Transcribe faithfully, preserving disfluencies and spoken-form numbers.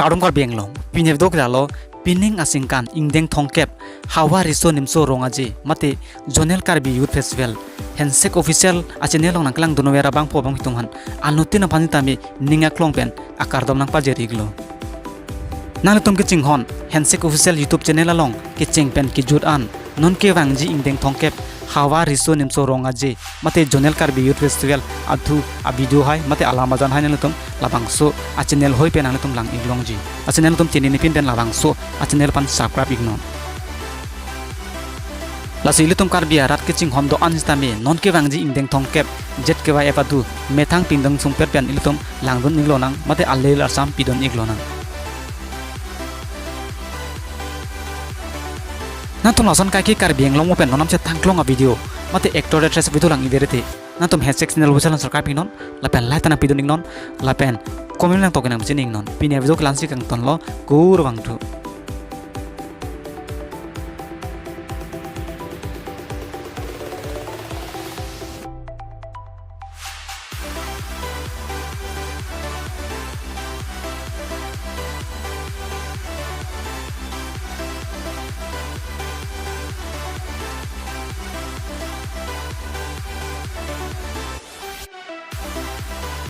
Kardom Karbi Anglong, pini video ke lalo, pining aningkan ingdeng thomkep, Hawa Riso Nimso Rong Aje, mate Zonal Karbi Youth Festival, Handshake Official a channel along nangkelang dun-o-ver abangphu abangphi atum aphan, anuttin aphan sitame ning aklong pen akardom nangpajir-iklo. Nanglitum kachinghon Handshake Official YouTube channel along kecheng pen kejut an, non kevangji ingdeng thomkep, Hawa Riso Nimso Rong Aje, mate Zonal Karbi Youth Festival athu a video hai, mate alam ajan hai nanglitum labangso a channel hoi pen nanglitum lang-iklongji. A channel atum chinine pin pen labangso a channel aphan subscribe-iknon. Lasi ilitum Karbi arat kachinghon do-an sitame, non kevangji ingdeng thomkep, Z K Y F athu, methang pindeng sungpet pen ilitum langdun-iklonang, mate alel arsam pidun-iklonang. Nangtum lason kaike Karbi Anglong mo pen non namchethan klong a video, mate actor actress video lang-iver te, nangtum Handshake Channel Official subscribe-iknon, lapen like ta nangpidun-iknon, lapen comment nangtok nangpachini-iknon. Pini a video ke la-ansi kangtonlo, kurvangthu.